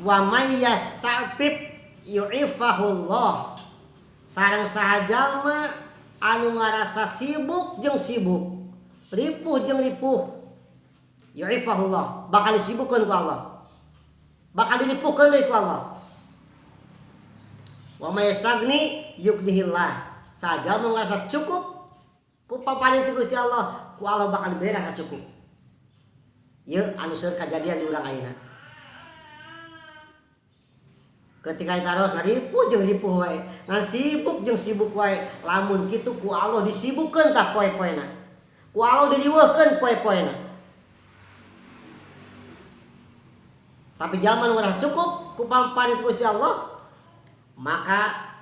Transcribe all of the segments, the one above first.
Wa may yasta'fif yu'ifahullah. Sareng saha jalma anu ngarasa sibuk jeung sibuk, ripuh jeung ripuh, yu'ifahullah, bakal disibukkeun ku Allah. Bakal diripuhkeun deui ku Allah. Wa may yastagni yughnihillah. Saha jalma ngarasa cukup ku paparin ti Gusti Allah, ku Allah bakal diberi rasa cukup. Ieu anu seueur kajadian di urang ayeuna. Ketika ditaros ripuh jeung ripuh wae, ngan sibuk jeung sibuk wae, lamun kitu ku Allah disibukkeun tah poe-poena. Ku Allah diriweuhkeun poe-poena. Tapi jalma nu ngarasa cukup ku pamparin ti Gusti Allah, maka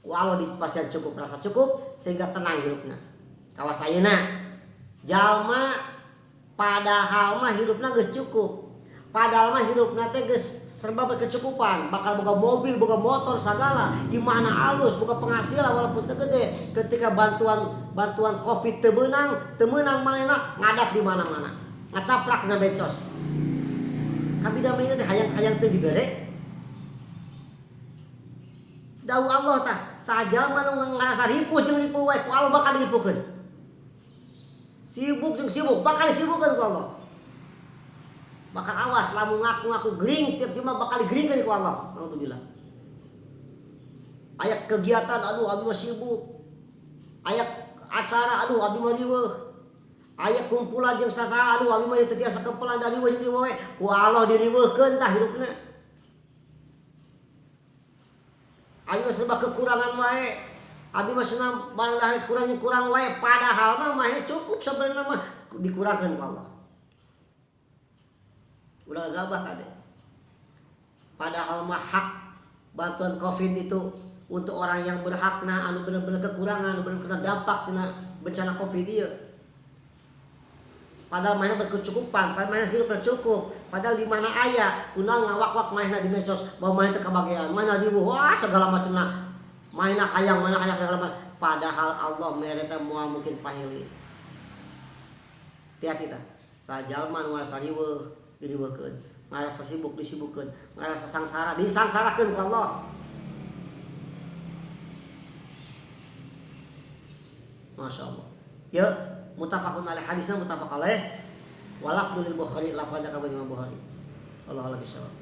ku Allah dipasihan cukup, rasa cukup sehingga tenang hidupna. Kawas ayeuna jalma padahal mah hidupna geus cukup. Padahal mah hidupna teh geus serba berkecukupan, bakal boga mobil, boga motor sagala, imahna alus, boga penghasilan walaupun teu gede. Ketika bantuan Covid teu meunang, teu meunang manehna ngadat di mana-mana. Ngacaplak na medsos. Kabida mah ieu teh hayang-hayang teu dibere. Dawuh Allah tah, saha jalma nu ngarasa ripuh jeung ripuh wae ku Allah bakal diripuhkeun. Sibuk jeung sibuk bakal disibukkeun ku Allah. Bakal awas lamun ngaku-ngaku gering tiap jelema bakal digeringkeun ku Allah. Naudzubillah. Aya kegiatan aduh abi mah sibuk. Aya acara aduh abi mah riweuh. Aya kumpulan jeung sasaha aduh abi mah teu tiasa kempelan da riweuh jeung riweuh wae. Ku Allah diriweuhkeun tah hirupna. Abi mah serba kekurangan wae. Abi mah senang barang dahar kurang jeung kurang wae, padahal mah mah cukup sebenarnya mah dikurangkeun ku Allah. Ulah gabah kade. Padahal mah hak bantuan Covid itu untuk orang yang berhak na anu bener-bener kekurangan, anu bener-bener kena dampak tina bencana Covid ieu. Padahal mainnya berkecukupan, padahal mainnya hidupnya cukup. Padahal di mana aya, kunaon ngawak-wak mainnya di medsos, bahwa mainnya teu kabagean, mainnya di wah segala macamna. Mainnya hayang, mainnya hayang segala macam. Padahal Allah mere teh moal mungkin pahili. Hati-hati tah. Sajalma nu ngarasa riweuh diriweuhkeun, ngarasa sibuk disibukkeun, ngarasa sangsara disangsarakeun ku Allah. Masya Allah. Ya, muttafaqun alaih, hadisnya muttafaq alaih. Walaqdu lil Bukhari, lafaznya kabeh Imam Bukhari. Wallahu a'lam bishawab.